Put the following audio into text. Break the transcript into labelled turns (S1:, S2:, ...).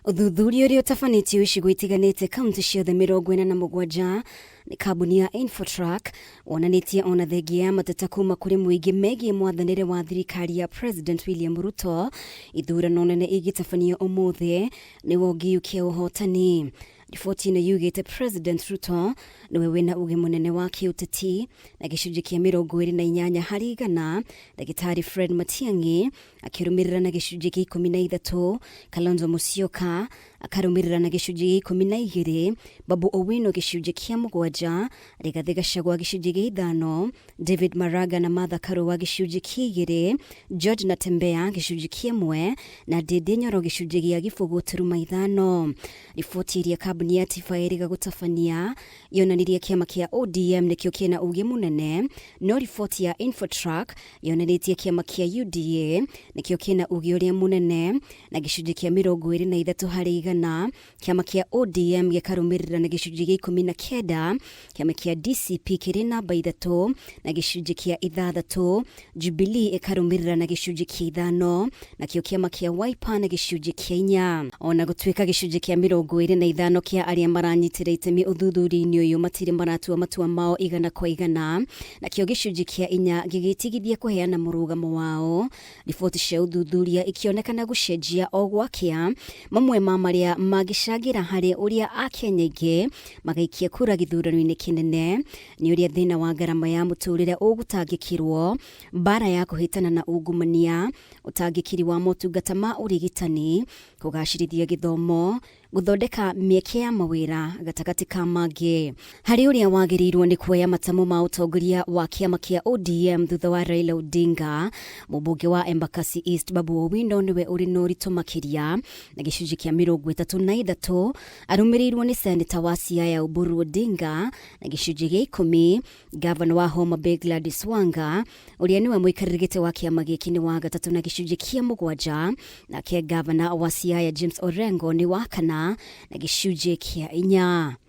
S1: Ũthuthuria ũrĩa ũtabanĩtio icigo itiganĩte kaunti ciothe 47 nĩ kambuni ya Infotrack wonanĩtie ona thengia ya mateta kuma kũrĩ mũingĩ megiĩ mwathanĩre wa thirikari ya President William Ruto, ithurano nene igĩtabanio ũmũthĩ nĩwe ũngĩiyũkia ũhotani. Riboti ĩno yugĩte President Ruto nĩwe wĩna uge mũnene wa kĩũteti na gĩcunjĩ kĩa 28 harĩ igana, Ndagĩtarĩ Fred Matiang'i akĩrũmĩrĩra na gĩcunjĩ kĩa 13, Kalonzo Musyoka akarũmĩrĩra na gĩcunjĩ gĩa 12, Babu Owino gĩcunjĩ kĩa 7, Rigathĩ Gachagua gĩcunjĩ gĩa 5, David Maraga na Martha Karua gĩcunjĩ kĩa 2, George Natembeya gĩcunjĩ kĩa 1 na Ndindi Nyoro gĩcunjĩ gĩa 0.5. Riboti ĩrĩa kambuni ya Tifa ĩrĩga gũtabania yonanirie kĩama kĩa ODM nĩkĩo kĩna uge mũnene, no riboti ya Infotrack yonanĩtie kĩama kĩa UDA nĩkĩo kĩna uge ũrĩa mũnene na gĩcunjĩ kĩa 23 harĩ igana, kĩama kĩa ODM gĩkarũmĩrĩra na gĩcunjĩ gĩa 19, kĩama kĩa DCP kĩrĩ namba 3 na gĩcunjĩ kĩa 6, Jubilee ĩkarũmĩrĩra na gĩcunjĩ kĩa 5, nakĩo kĩama kĩa Wiper na gĩcunjĩ kĩa 4. Ona gũtuĩka gĩcunjĩ kĩa 25 kĩa arĩa maranyitĩra itemi ũthuthuria-inĩ ũyũ matirĩ maratua matua mao igana kwa igana, nakĩo gĩcunjĩ kĩa 4 gĩgĩtigithia kũheana mũrũgamo wao, riboti cia ũthuthuria ikĩonekana gũcenjia o gwakĩa, mamwe ma marĩa mangĩcangĩra harĩ ũrĩa Akenya aingĩ magaikia kura gĩthurano-inĩ kĩnene nĩ ũrĩa thĩna wa ngarama ya mũtũrĩre ũgũtangĩkĩrwo, mbara ya kũhĩtana na ungumania, ũtangĩkĩri wa motungata ma ũrigitani, kũgacĩrithia gĩthomo, gũthondeka mĩeke ya mawĩra gatagatĩ ka mangĩ. Harĩ ũrĩa wagĩrĩirwo nĩ kuoya matamu ma ũtongoria wa kĩama kĩa ODM thutha wa Raila Odinga, mũmbunge wa Embakasi East Babu Owino nĩwe ũrĩ na ũritũ makĩria na gĩcunjĩ kĩa 33, arũmĩrĩirwo nĩ seneta wa Siaya Oburu Odinga na gĩcunjĩ gĩa 10, Gavana wa Homa Bay Gladys Wanga ũrĩa nĩwe mũikarĩri gĩtĩ wa kĩama gĩkĩ nĩ wa gatatũ na gĩcunjĩ kĩa 7, nake gavana wa Siaya James Orengo nĩ wa kana na gĩcunjĩ kĩa 4.